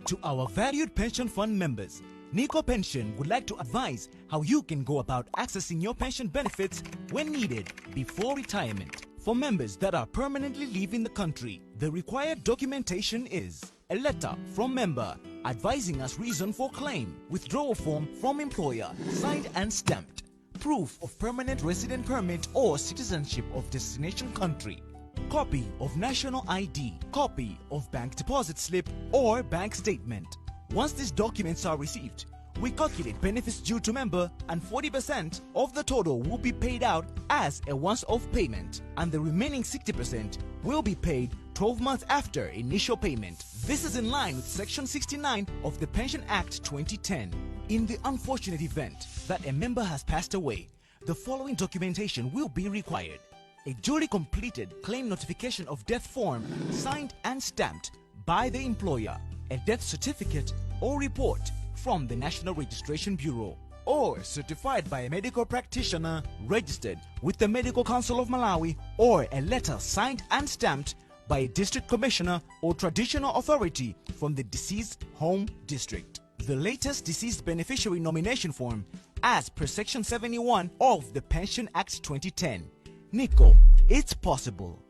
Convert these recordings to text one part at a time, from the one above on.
To our valued pension fund members, Nico Pension would like to advise how you can go about accessing your pension benefits when needed before retirement. For members that are permanently leaving the country, the required documentation is a letter from member advising us reason for claim, withdrawal form from employer, signed and stamped, proof of permanent resident permit or citizenship of destination country, copy of national ID, copy of bank deposit slip or bank statement. Once these documents are received, we calculate benefits due to member and 40% of the total will be paid out as a once-off payment and the remaining 60% will be paid 12 months after initial payment. This is in line with Section 69 of the Pension Act 2010. In the unfortunate event that a member has passed away, the following documentation will be required: a duly completed claim notification of death form signed and stamped by the employer, a death certificate or report from the National Registration Bureau, or certified by a medical practitioner registered with the Medical Council of Malawi, or a letter signed and stamped by a district commissioner or traditional authority from the deceased home district. The latest deceased beneficiary nomination form as per Section 71 of the Pension Act 2010. Nico, it's possible.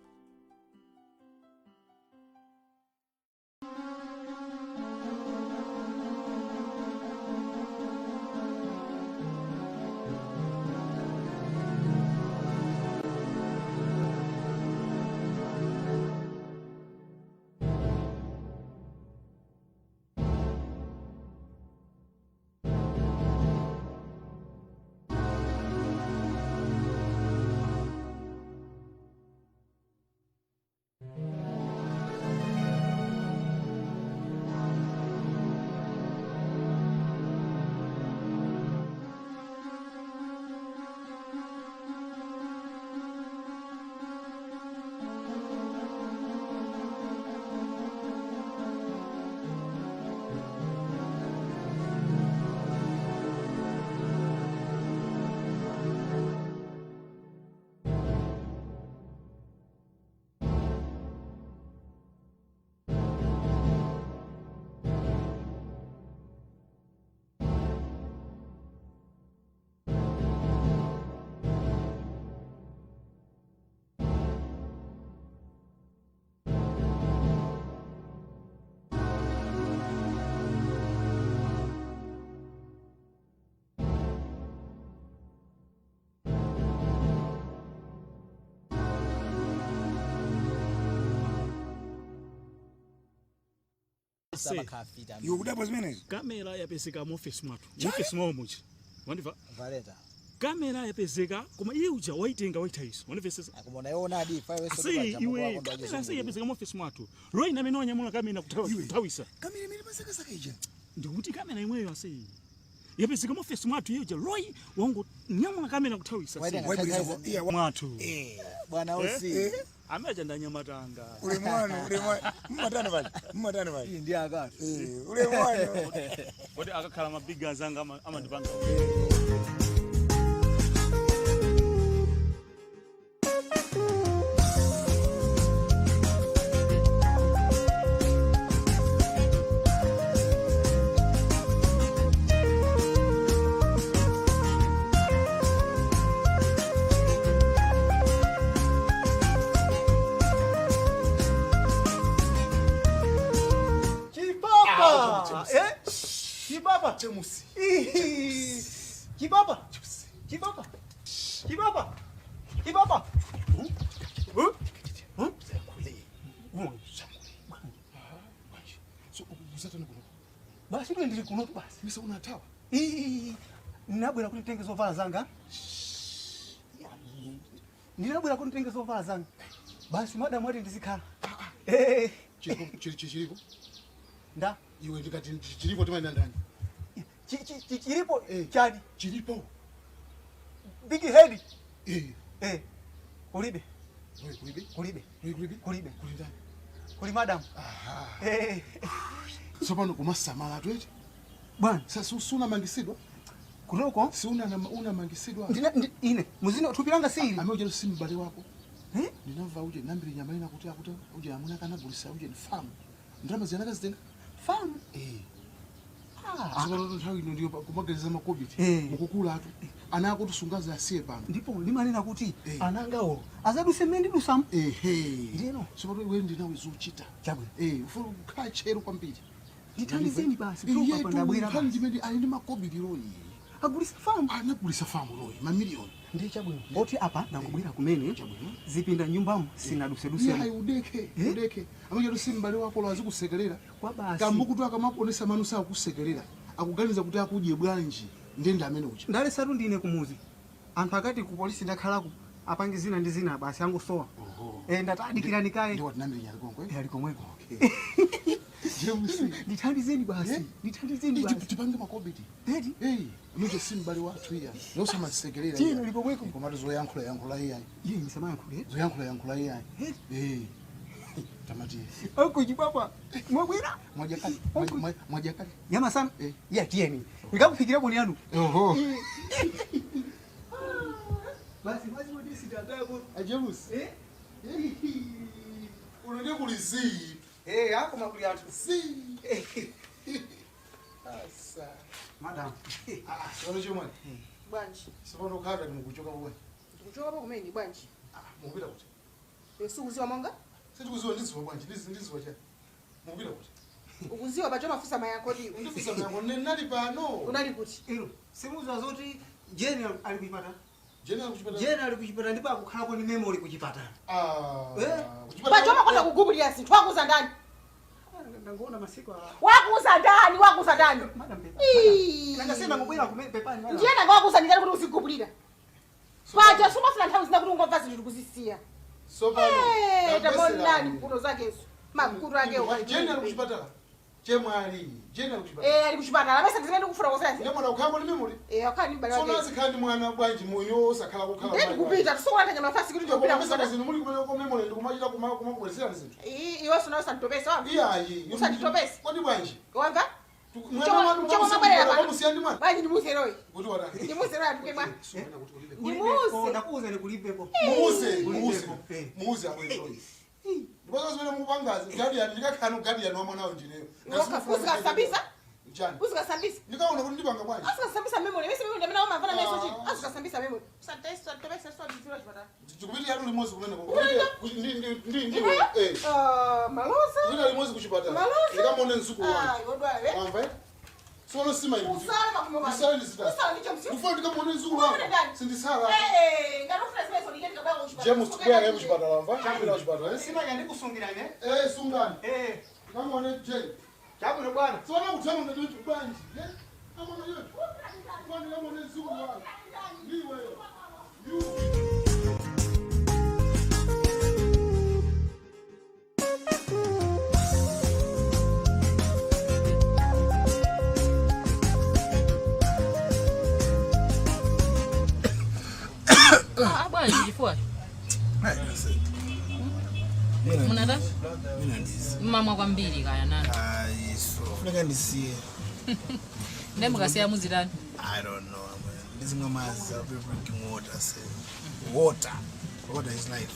Iwe kudabwa zimenezi? Kamera yapezeka mu office mwathu, mu office mwawo muja, wandimva? Valeta. Kamera yapezeka, koma iye uja waitenga, waithaisa, wandimvesesa? Akumona iona di fa iwe. Asi iwe, kamera asi yapezeka mu office mwathu. Roy namene wanyamula kamera kuthawisa. Kamera imene masakasaka ija? Ndikuti kamera imweyo asi yapezeka mu office mwathu. Iye uja Roy wangu nyamula kamera kuthawisa asi. Waitenga. Waibwiriza iya, Mwathu. Bwana osi. Amene ndanyamatanga. Ulemwano, ulemwano. Mmatano pali, mmatano pali. Ndi akati. Eh, ulemwano. Kodi akakhala mabiga anzanga amandipanga. Chipapa! Eh? Chipapa! Chemusi. Chipapa! Chipapa! Chipapa! Chipapa! Huh? Huh? So usatani kuno? Basi ine ndili kunotu basi. Misa unatawa? Ii, ndinabwera kuti nditenge zovala zanga. Ndinabwera kuti nditenge zovala zanga. Basi madamu ati ndizikhala. Eh, Chilipo, chilipo. Nda. Iwe, ndikati chilipo timaina ndani? Chilipo Eh. chani? Chilipo. Big head. Eh. Eh. Kulibe. Wewe kulibe? Kulibe. Wewe kulibe? Kulibe. Kuli ndani? Kuli madamu. Aha. Eh. Tsopano kumasamala tweti. Bwana, Sasa usunamangisidwa? Kunoko Si una unamangisidwa? ndina ine muzino thupi langa sili. Ame uje si mbale wako. Eh? Ndinamva uje nambiri nyama ina kuti akuti uje amuna kanagulisa uje ni famu. Ndalama ziyana kazitenga. Famu. Eh. Tsopano nthawi ino ndiyo kumaganiza makobiti. Eh. Mukukulatu. Ana ako tisungaze asiye pano. Ndipo ndimanena kuti Eh. anangawo azaduse mmene ndidusamu. Ehe. Ndiyeno. Tsopano iwe ndinawe zochita. Chabwino. Eh, ufuna kukhala tcheru kwambiri. Ndithandizeni basi. Iye Papa ndabwera nkhani basi. ndimene ali ndi makobiti Royi. Agulisa famu. Anagulisa famu Royi, mamiliyoni. Ndiye chabwino. Oti apa ndangobwera kumene. Chabwino. Zipinda nyumbamo Iye sinaduseduse. ayi udeke, Eh? udeke. Amachatu si m'bale wako lo azikusekerera. Kwa basi. Kambukutu akamakuonesa manu sakusekerera. Akuganiza kuti akudye bwanji. Ndende amene uja. Ndalesatu ndine kumuzi. Anthu akati ku polisi ndakhalako apange zina ndi zina basi angosowa. Oho. Eh, ndati adikirani kaye. Ndi watinamire nyalikongo. Eh, ali komweko. Okay. James. Ndithandizeni basi. Eh? Ndithandizeni basi. Tipange makobiti. Eti. Hey, amene si m'bale wathu iya. Losamasekerera. Tiyeni ali komweko. Komatu zoyankhula yankhula iyayi. Iye ndisamayankhule. Zoyankhula yankhula iyayi. Eh. Eh. Tamati. Anko chipapa. Mwabwera. Mwaja kale. Uncle. Mwaja kale. Nyama sana. Eh. Ya tiyeni. Ndikakufikira boni yanu. Oho. Basi basi modisi tatako. Ajemus. Eh? Unajua kulizii. Eh, ako makuli anthu. Si. Asa. Madam. Ah, sio chimwe. Bwanji. Sipano kaka ni mukuchoka wewe. Ndikuchoka kumene bwanji. Ah, mukupita kuti. Sukuziwa monga? Sitikuziwa ndiziwa bwanji, ndiziwa cha. Mukupita kuti. Ukuziwa pacho mafusa mayankho diwe. Ndifusa myango nali pano. Unali kuti? Ino, simuziwa zoti Jeni ali kuchipatala. Jeni akuchipatala. Jeni ali kuchipatala ndipo akukhalako ni memory kuchipatala. Ah. Eh? Kuchipatala. Pacho makonda kugubulira zinthu wakuza ndani? Ndangoona masiku a Wakuza ndani? Wakuza ndani? Madam pepa. Ii. Nanga ngobwera kumene pepani. Madam. Ndiye nanga wakuza ndani kuti uzigubulira? Pacho sumafuna nthawi zina kuti ungomva zinthu ndikuzisiya. Sopano. Eh, tamonani mputo zakezo. Makutu akewo. Jeni ali kuchipatala. Chemwali. Jeni ali kuchipatala. Eh, ali kuchipatala. Amese ndizimene ndikufuna kusaya. Ndi mwana ukhango ni memory. Eh, akhali ndi bale Sona wake. zikhandi mwana bwanji moyo osakhala kukhala. Ndiye ndikupita tisokola ntanya mafasi kuti ndikupita. Ndikupita zinu muli kumene ko memory ndikumachita kumakubweresera zinthu. Iwe sona usanditopesa wamva? Iyayi. Usanditopese. Kodi bwanji? Wamva? Mwana wanu Chomwe mabwerera pano. musiya ndi mwana. Bwanji ndimuzeroyi. Kuti wada. Ndimuzeroyi atuke bwa. Kulibepo, ndakuuza ni kulibepo. Muuze, muuze. Eh. Muuze abwere. Ndipo zimene mukupangazi, guardian ndikakhala guardian wa mwana ndineyo. Uzikasambisa? Njani? Uzikasambisa? Ndikaona kuti ndipanga bwanji. Azikasambisa memory. Mese memory ndamene umamvana naye sochita. Azikasambisa memory. Usatesa, topesa, sodiziro chipatala. Tikupita yatu limodzi kumene. Ndi eh. Ah, maloza. Kupita limodzi kuchipatala. Maloza. Ndikamuone mzukulu Ah, wanu. yodwa we. Wamva? eh? Solo sima iwe. Usala makumo bwana. Usala ndisita. Usala ndicho msiu. Ufuna ndikamuone mzukulu wanu. Uone ndani? Sindisala. Eh, ngatofuna zimenezo ndike ndikabwera kuchipatala. James kubwera kaye kuchipatala wamva? Chapita kuchipatala. eh? Sima yandikusungira ine. Eh, sungani. Eh, Ndikamuone Jay. chabwino bwana. Sona kutama ndati bwanji. Eh? Amona yote. Kwani ndikamuone mzukulu wanu. Ndiwe. You. Ah, bwanji chifukwa munata mmamwa kwambiri kaya nani Funeka ndisiye. ndiye mukasiya muzitani. I don't know, man. Ndizimwa madzi, I'll be drinking water. Say. Water. Water is life.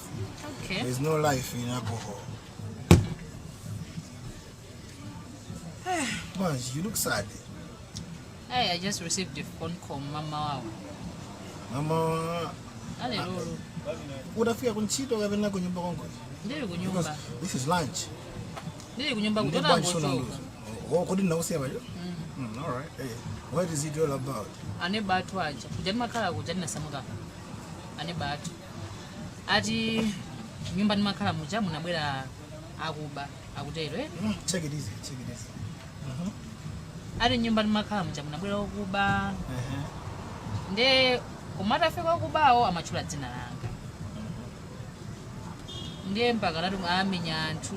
Okay. There's no life in alcohol. Man, you look sad. Hey, I just received a phone call mama wawo. Mama, Alelolo. utafika kuntchito kapena kunyumba konko? Ndili Because kunyumba. this is lunch. Ndili kunyumba Ndi kutola bwanji sona ngochoka. nduzo. Oh, kodi ndinakusiya pacho? All right. Hey, what is it all about? Ane batu aja. Kuja ndimakhala kuja ndinasamuka. Ane batu. Ati nyumba ndimakhala muja munabwera akuba akutero eh? Check it easy, check it easy. Ati nyumba ndimakhala muja munabwera okuba. Nde kumatafika okubawo amatchula dzina langa. Ndiye mpaka nati amenya anthu.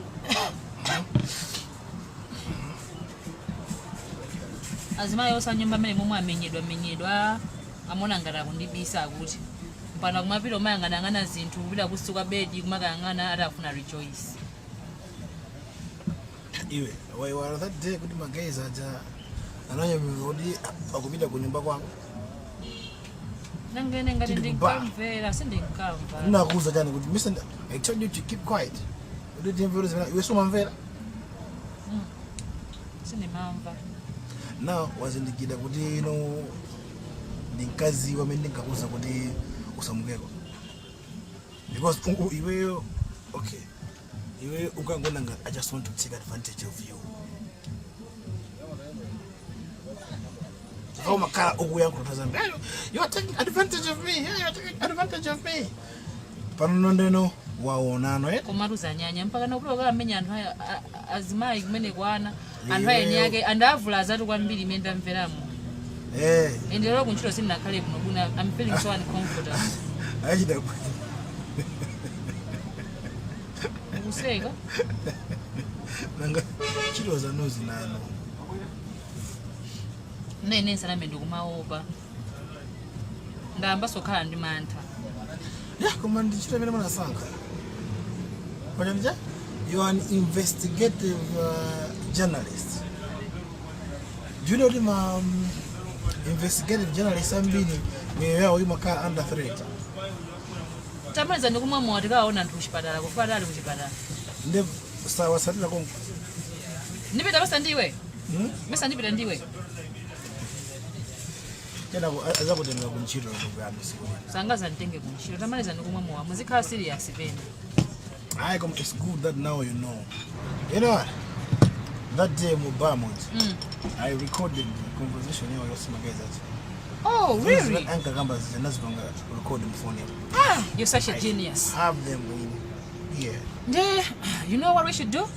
Azimayi osanyumba amene momwe amenyedwa amenyedwa amona ngati akundibisa akuti mpano kumapita umayang'anayang'ana zinthu kupita kusuka bedi kumakayang'ana ati afuna rejoice. Iwe, waiwala that day kuti magays aja ananyamira kuti akupita kunyumba kwako. Nangene ngati Tili kuba. ndinkamvera sindinkamva. Ndinakuwuza chani kuti Mr. I told you to keep quiet. Kuti timvere zimene iwe sumamvera. Sindimamva. Now wazindikira kuti ino ndi mkazi wamene ndinkakuza kuti usamukeko because iweyo, okay, iweyo ukangona ngati I just want to take advantage of you. Chifukwa umakhala ukuyankhula zambiri, "Hey, you are taking advantage of me. Yeah, you are taking advantage of me." Pano ndeno waonano, eh? Komatu zanyanya, mpaka nakuti ukamenya anthu azimayi kumene kwana anthu ayeni ake andavulazatu kwambiri imene ndamveramo. And lero kuntchito sindinakhale kuno bwino. I'm feeling so uncomfortable. Achita. Ukuseka. Nanga ntchito zanu zinano. Nene nsaname, ndikumaopa, ndayamba sokhala ndi mantha. Ya, koma ndi ntchito imene munasankha pachanija. You are an investigative journalist. Do you know kuti ma investigative journalist ambiri miyoyo yawo imakhala under threat? Tamaliza ndikumwa mowa, tikawaona anthu kuchipatala, kufa ali kuchipatala. Nde sawasatira konko. Ndipita basa ndiwe. Hmm? Mesa ndipita ndiwe. Kenako azakutengera kuntchito kuyamba siku. Sangazanditenge kuntchito. Tamaliza ndikumwa mowa, muzikhala serious pena. Ayi, koma it's good that now you know. You know what? That day mu Beaumont, I recorded the conversation yawo yonse, ma guys ati. Oh, really? Ankakamba zija nazipanga record mfoni. Ah, you're such a genius. Have them in here. Nde you know what we should do?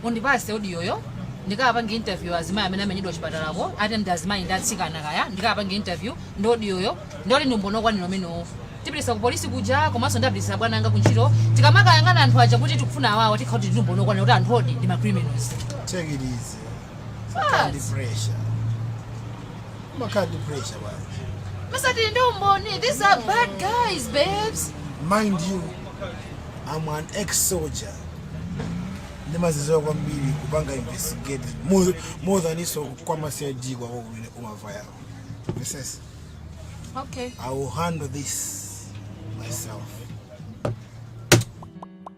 Undipase audioyo, ndikapange interview azimayi amene amenyedwa chipatalako, ati ndi azimayi ndi atsikana kaya. Ndikapange interview ndi audioyo, ndoti ndi okwanira umenewo. Tipitisa ku polisi kuja, komanso ndapitisa bwana anga kuntchito. Tikamakayang'ana anthu aja kuti tikufuna awawa, tikhala kuti ndi okwanira kuti anthu odi ndi ma criminals. Take it easy. What? Kandi pressure. Makandi pressure bwana. Masati ndi umboni. These are bad guys, babes. Mind you, I'm an ex-soldier. Ndimaziziwa kwambiri kupanga investigate more than iso kwama CID kwako kumene umavaya. Mrs. Okay. I will handle this myself.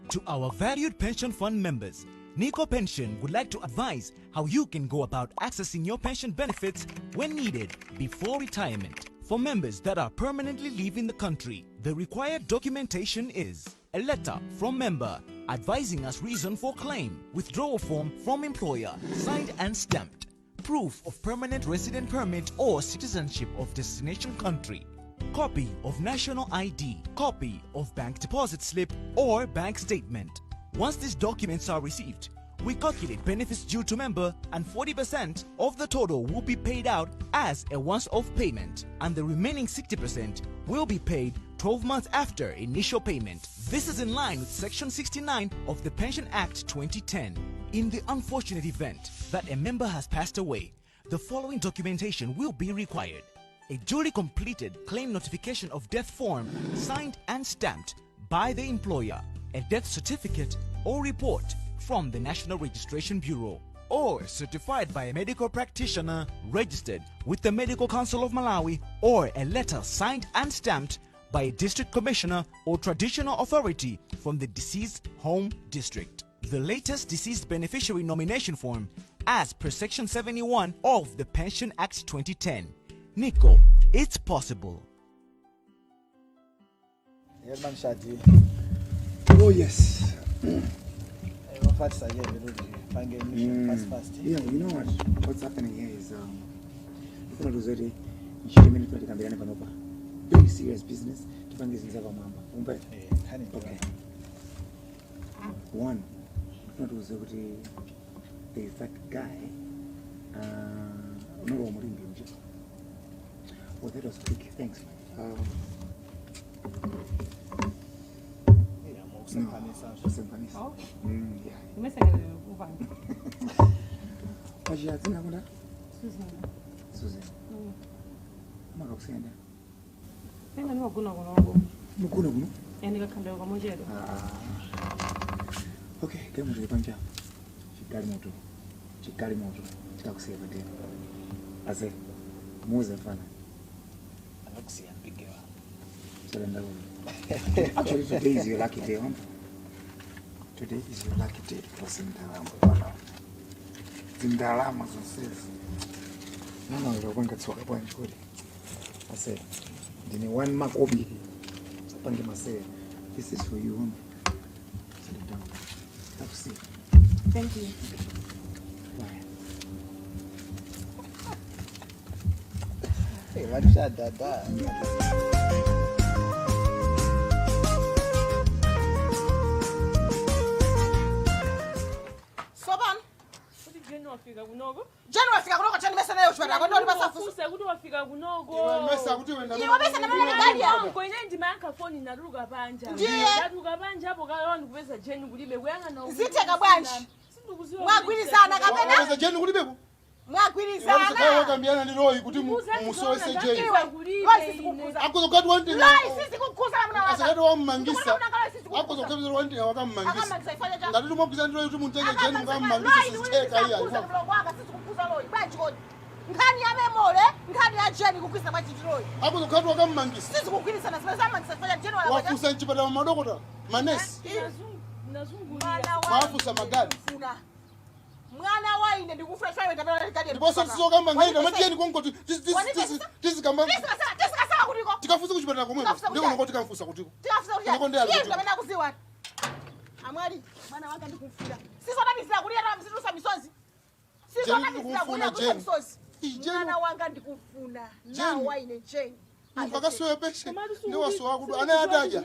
To our valued pension fund members, Nico Pension would like to advise how you can go about accessing your pension benefits when needed before retirement. For members that are permanently leaving the country, the required documentation is a letter from member advising us reason for claim, withdrawal form from employer, signed and stamped, proof of permanent resident permit or citizenship of destination country, copy of national ID, copy of bank deposit slip or bank statement. Once these documents are received, we calculate benefits due to member and 40% of the total will be paid out as a once-off payment and the remaining 60% will be paid 12 months after initial payment. This is in line with Section 69 of the Pension Act 2010. In the unfortunate event that a member has passed away, the following documentation will be required: a duly completed claim notification of death form signed and stamped by the employer, a death certificate or report from the National Registration Bureau, or certified by a medical practitioner registered with the Medical Council of Malawi, or a letter signed and stamped by a district commissioner or traditional authority from the deceased home district. The latest deceased beneficiary nomination form as per Section 71 of the Pension Act 2010. Nico, it's possible. Headman Shadi. Oh yes. Wafatisa je kuti pange mission fast fast. Yeah, you know what? What's happening here is ndifuna tuzoti ntchito imene tikambirane panopa, very serious business, tipange zinthu zapamwamba. Umve. Eh, khani. Okay. One, ndifuna tuuze kuti there is that guy unalowa mulimbi mja. Oh, that was quick. Thanks, man. Mukusemphanisa. Kusemphanisa. Yeah. Umesengelele uvanga. Pachiya dzina kunda? Susan. Susan. Makakusenda. Pena ndimagona kunoko. Mugona kuno? Ndikakhandeka kamochedwa. Ah. Okay, galimoto ipanja. Chigalimoto. Chigalimoto. Chikakusiya padera. Aze. Muze mfana. Akakusiya mpigewa. Salenda uyu. Actually, today is your lucky day, huh? Today is your lucky day. Tosinda wambo. Zindalama zonsezi. Nanawera kupanga tsoka bwanji kuti. Ase, ndine one makobiri. Sapange masere. This is for you. Sit down. Have a seat. Thank you. Bye. Hey, wachadada. Sopano. Kuti Jane wafika kunoko? Jane wafika kunoko chani mesa nayo chipatala kwenda uli pasafuso. Wafunsa kuti wafika kunoko. Iwe mesa kuti wenda Iwe mesa ndamene gali yako. Konko ine ndimayankha foni natuluka panja. Ndiye. Natuluka panja apo kala ndikupeza Jane kulibe kuyang'ana. Zitheka bwanji. Sindikuziwa. Mwagwirizana kapena? Wapeza Jane kulibeko. Mwagwirizana. Wakambiyana ndi Roy kuti musowese Jane. Iwe, Roy sizikukuza. Akuzokati wandi. Roy sizikukuza namuna waka. Asakati wammangisa. Akuzokati Akuzokati wandi wakammangisa. Akamangisa ifanye cha. Ngati tumwagwirizana ndi Roy kuti mutenge Jane mukammangisa sizitheka iya. Sizikukuza nkhani ya memole nkhani ya Jane kugwirizana bwanji ndi Roy. Akuzokati wakammangisa. Sizikugwirizana zimene zamangisa ifanye Jane wala bwanji. Wafusa mchipatala madokota manesi. Nazungulira. Mafusa magadi. Funa. Mwana wa ine ndikufuna chaiwe ndamene ndikadye. Ndiponso sizokamba nkhani tamatiyeni konko tizikamba. Tisikasaka kutiko. Tikafusa kuchipatala komweko. Tikafusa Ndiko kuchani. noko tikamfusa kutiko. Tikafusa kuti. Ndiko ndi ali Iye kutiko. ndamene akuziwa. Amwali mwana wanga ndikumfuna. Sizonamizira kulira na mzitusa misozi. Jane Sizonamizira ndikumfuna kulira kusa Jane. misozi. Jane. Mwana wanga ndikumfuna. Na Jane. wa ine Jane. Munthu akasowa peshe ndi wasowa kudu anaye ataja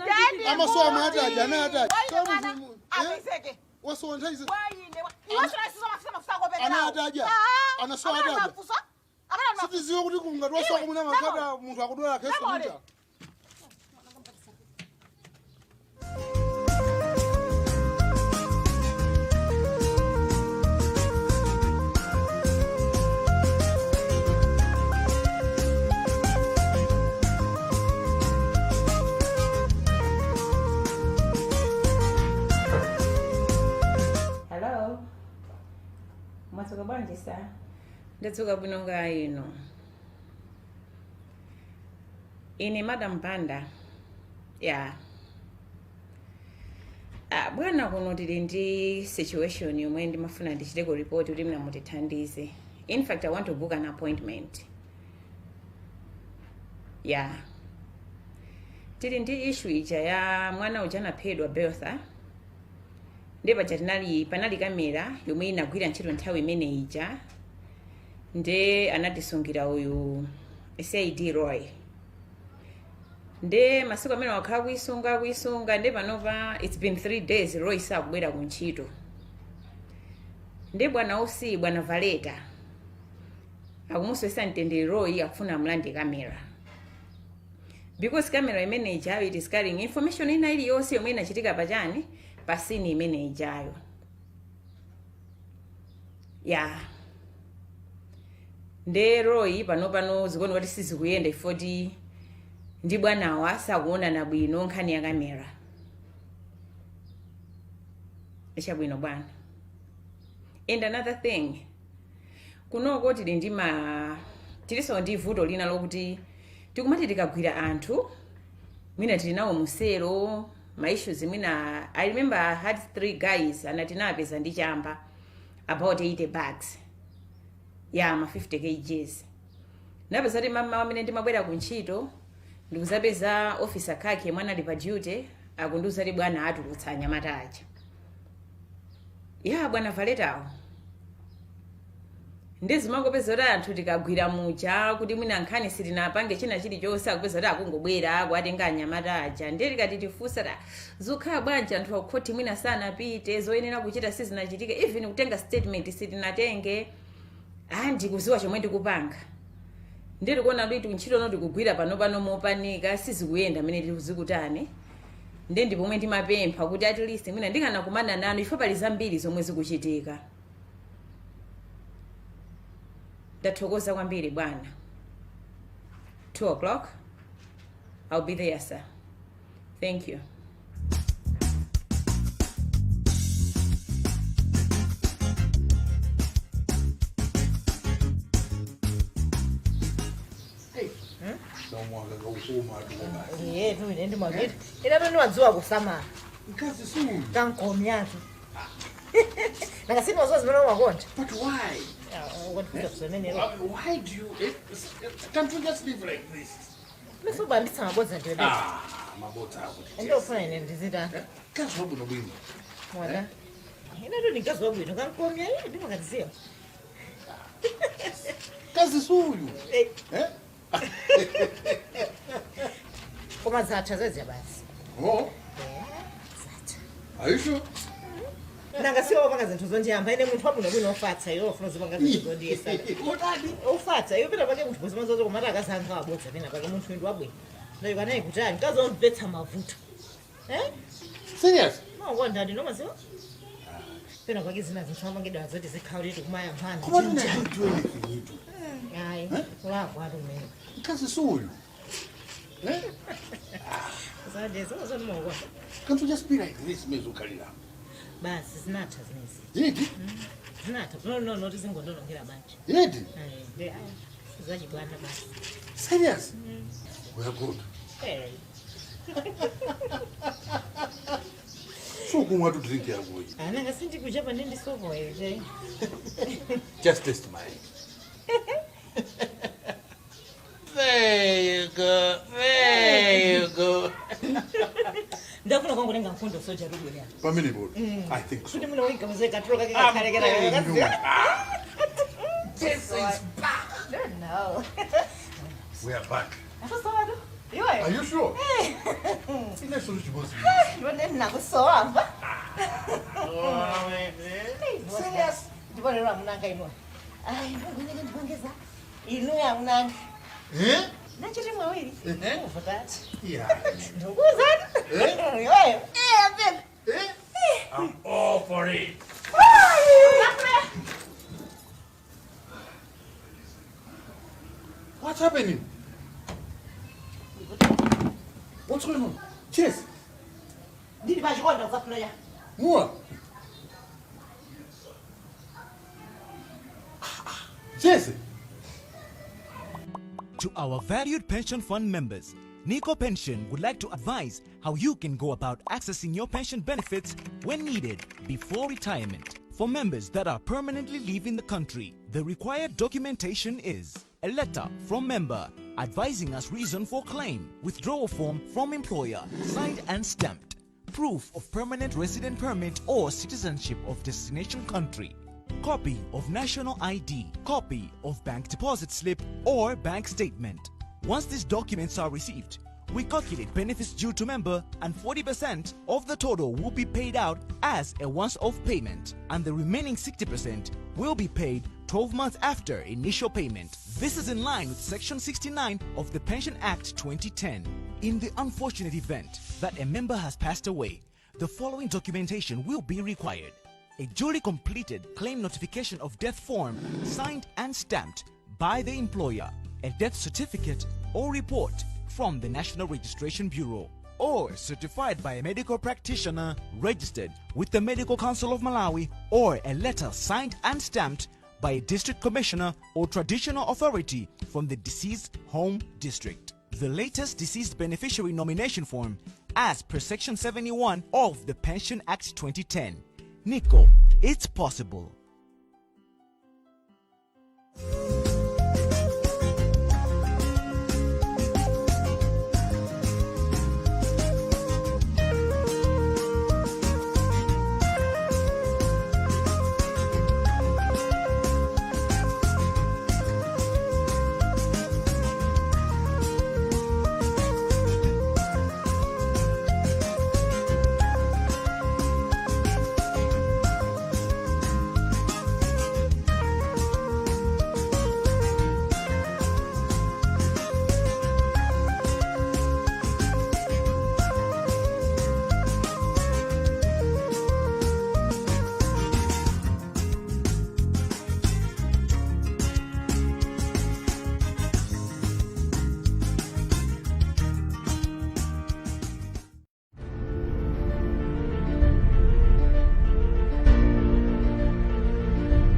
amasowa mwe ataja anaye ataja Waine mwana apezeke. Wasowa nthawi Waine. Iwe sona sizo mafusa mafusa akopera. Ana ataja. Anasowa ataja. Mafusa. Amana mafusa. Sitiziwe kuti kungati wasowa kumuna makhata munthu akudwala kheso Namole. kunja. Hello. Mwatsuka bwanji sa? Ndatsuka bwino nga ino. Ine Madam Banda. Yeah. Ah, bwana kuno tili ndi situation yomwe ndimafuna ndichiteko report kuti mna mutithandize. In fact, I want to book an appointment. Yeah. Tili ndi issue ija ya mwana uja anaphedwa Bertha. Ndi paja tinali panali kamera yomwe inagwira ntchito nthawi imene ija nde anatisungira uyu CID Roy nde masiku amene wakhala kuisunga kuisunga nde panopa it's been 3 days Roy sakubwera ku ntchito nde bwana OC bwana Valeta akumuswesa mtendere Roy akufuna amulande kamera because kamera imene ijayo it is carrying information ina iliyonse yomwe inachitika pachani pasini imene ijayo. Ya nde Roy pano pano zikuona kuti sizikuyenda ifoti ndi bwanawa sakuonana bwino nkhani ya kamera. Ichabwino bwana. And another thing, kunoko tili ndi ma tiliso ndi vuto lina lokuti tikumati tikagwira anthu mwina tili nawo musero ma issues mwina. I remember I had 3 guys anatinapeza ndi chamba about 80 bags ya ma 50 kgs. Napeza kuti mama amene ndimabwera ku ntchito ndikuzapeza officer kake mwana ali pa duty akundiuza kuti bwana atulutsa anyamata aja. Ya bwana Valetawo ndizimangopeza kuti anthu tikagwira muja kuti mwina nkhani sitinapange china chilichonse akupeza kuti akungobwera akuatenga anyamata aja. Ndiye tikati tifunsa ta zikhala bwanji anthu akukhoti mwina sanapite zoyenera kuchita sizinachitike even kutenga statement sitinatenge ah ndikuziwa chomwe ndikupanga. Ndiye tikuona kuti ntchito no tikugwira pano pano mopanika sizikuyenda amene tikuzikutani. Ndiye ndipomwe ndimapempha kuti at least mwina ndikanakumana nanu ifo pali zambiri zomwe zikuchitika. Ndathokoza kwambiri bwana. 2 o'clock I'll be there sir. Thank you. Ine pano wadziwa kusamala. Kankomyatu. Nanga sinimazoa zimene umakonda. But why? Ukandifunza kuzomenero. Why do you can't you just live like this? Mese ubambitsa mabodza ndiwe. Ah, mabodza ako. Ndofuna ine ndizita. Kazi wabwino bwino. Mwana. Ine ndi mkazi wabwino kankomya iye ndimakadziwa. Kazi suyu. Eh. Eh? Koma zatha zezya basi. Oh. Are you sure? Nanga siwo wapanga zinthu zondiyamba ine munthu wabwino bwino ofatsa iwe ofuna zipanga zinthu zondiyesa. Odadi. Ofatsa iwe pena pake munthu kuzimazozo komati akasankha wabodza pena pake munthu ndi wabwino. Ndayo kanayi kuti ali mkazi womvetsa mavuto. Eh? Serious? Makonda ndi nomaziwa? Pena pake zina zinthu amangidwa zoti zikhauliti kumayamphana. Koma didn't I do anything you do? Ayi, kulakwa ati umene. Kazi suyu. Eh? Zade zozonimokonda. Can't you just be like this mezukhalira? Basi zinatha zinezi. Yedi? Zinatha. No no no tizingondonongera manje. Yedi? Ayi, ndi ayi. Zachibwana basi. Serious? We are good. Eh. So kumwa to drink yako iyi. Ananga sindikuchapa ndi ndisopo ere. Just taste mine. There you go. There you go. Ndafuna kwangu mfundo soja rubwe ya. Pamene bodo. I think so. Kuti muno winga muzeka tuloka I'm kekakhalekera. telling you. This is back. Don't know. We are back. Akusowa Iwe. Are you sure? Ine solution chibonzi. Ndone nakusowa mba. Serious? Ndibonera munanga ino. Ai, ndingoneka ndibongeza. Inu ya munanga. Eh? Nachiti mwawiri. Eh? Uvutati. Yeah. Ndikuzani. Eh? Iwe. Eh, babe. Eh? I'm all for it. What's happening? What's going on? Cheers. Ndili pachikonda kusafuna ya. Mua. Cheers. To our valued pension fund members, Nico Pension would like to advise how you can go about accessing your pension benefits when needed before retirement. For members that are permanently leaving the country, the required documentation is a letter from member advising us reason for claim, withdrawal form from employer, signed and stamped, proof of permanent resident permit or citizenship of destination country, copy of national ID, copy of bank deposit slip or bank statement. Once these documents are received, we calculate benefits due to member and 40% of the total will be paid out as a once-off payment and the remaining 60% will be paid 12 months after initial payment. This is in line with Section 69 of the Pension Act 2010. In the unfortunate event that a member has passed away, the following documentation will be required. A duly completed claim notification of death form signed and stamped by the employer, a death certificate or report from the National Registration Bureau, or certified by a medical practitioner registered with the Medical Council of Malawi, or a letter signed and stamped by a district commissioner or traditional authority from the deceased home district. The latest deceased beneficiary nomination form as per Section 71 of the Pension Act 2010. Nico, it's possible.